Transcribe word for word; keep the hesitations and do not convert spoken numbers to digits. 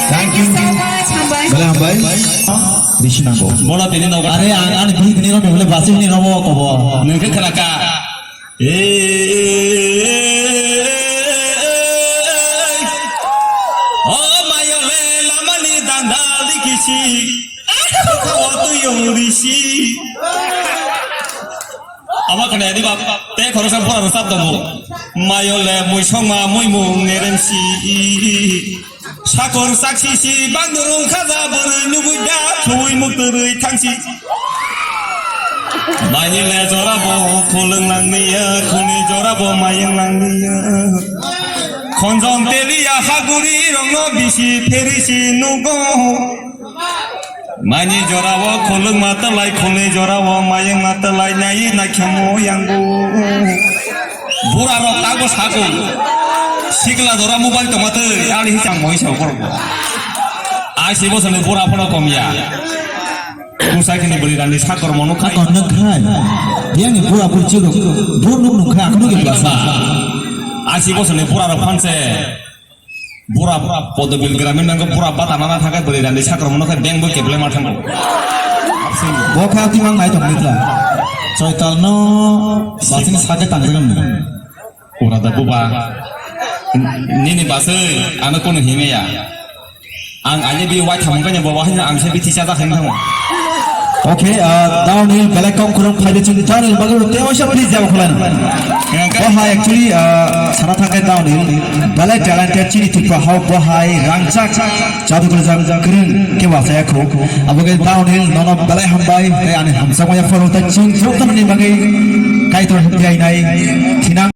Thank you so much, hambai. Bale hambai. Bisi nango. Bola tini nogo. Are ang ani bini tini robo hole basi ni robo kobo. Nengke kena ka. Eh, oh, mayole lamani danda likisi. Kawa tu yong risi. Ama kena di bab. Te khoroksa bora sab damu. Mayole mui songma mui mung nerem si. Sakor saksi si bangdurung khaja bwrwi nugui da thwi muktwrwi thangsi. Mayung le jora bo khulung langniya, khuni jora bo mayung langniya. Khonjong teliya haguri rongno bisi pherisi nugo. Mani jora o khulung matalai, khuni jora o mayung matalai, nai naikhamu yangu. Bura rok tago sago. Sikla jora mobile tongma twi, ali hisang moi sa borok. Aisi bosoni bura phano komya. Kusai khini bwrwi rani sakor mano khai. Sakor nung khai. Yang ni bura bwrwi chiro. Bur nuk nuk khai, akno ke basa. Aisi bosoni bura rok phanse. Bura, bura, Podobil Gramin nangkhe bura bata nana thangkhe bwrwi rani sakor mano khe beng bo keble ma thango. Bo kha timang nai tong nitla. Choital no basing sake tangjagan ni. Ura da buba. Nini basai ano kono hime ya. Ang ani bi wai thamung kanya bo wahai ang se bi thisa ja khain thango. Okay, uh, Downhill belai kok kurang phai de chini Downhill bagwi tei oisa please jabo khulai. Bo hai actually, uh, sana thangkai Downhill belai talented chini Tripura hao bo hai rangchak jadu kala jang kring ke wasa ya kho. Abo ke Downhill nono belai hambai tei ani hamsa maya phoro ta ching jok tamni bagwi kaitor hamjai nai thinang.